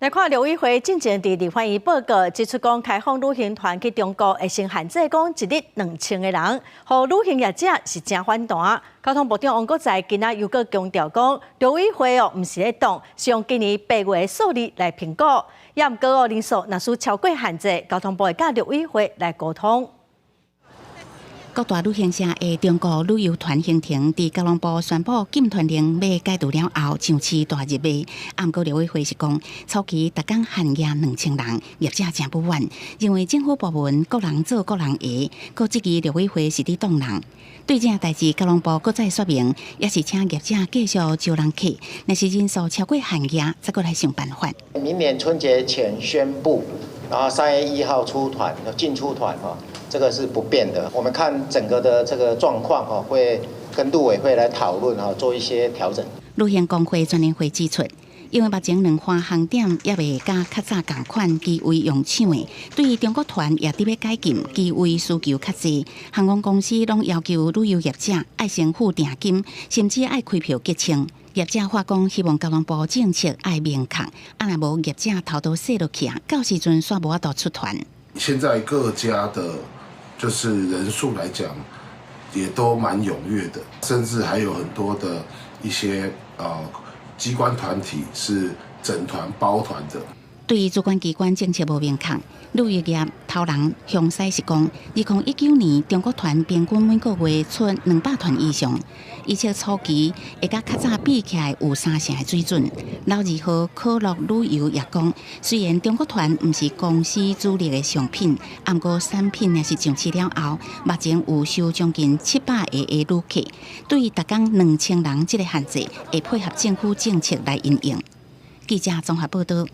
來看陸委會進前佇立法院報告指出，講開放旅行團去中國會先限制講一日2000個人，予旅行業者是誠反彈。交通部長王國材今仔又閣強調講，陸委會哦毋是咧擋，是用今年八月的數字來評估。也毋過哦人數若是超過限制，交通部會佮陸委會來溝通。各大旅行社的中國旅遊團行程，佇交通部宣布禁團令欲解除了後，上市大熱賣。毋過陸委會是講，初期逐工限額2000人，業者誠不滿，認為政府部門各人做各人的，閣質疑陸委會是佇擋人。對這代誌，交通部閣再說明，也是請業者繼續招人客，若是人數超過限額，再閣來想辦法。明年春節前宣布，然後3月1號出團，進出團哈。這個是不變的，我們看整個的這個狀況哈，會跟陸委會來討論哈，做一些調整。旅行公會全聯會指出，因為目前兩岸航點猶未佮較早仝款機位用搶的，對於中國團也佇欲解禁，機位需求較濟，航空公司攏要求旅遊業者愛先付訂金，甚至愛開票結清。業者話講，希望交通部政策愛明確，啊若無業者頭都洗落去啊，到時陣煞無法度出團。現在各家的，就是人數來講，也都蠻踴躍的，甚至還有很多的一些機關團體是整團包團的。對於主管機關政策無明確，旅遊業頭人向西是講，2019年中國團平均每個月出200團以上，而且初期會佮較早比起來有三成的水準。老字號可樂旅遊也講，雖然中國團毋是公司主力的商品，毋過產品若是上市了後，目前有收將近700個的旅客，對於逐工2000人這個限制，會配合政府政策來因應。記者綜合報道。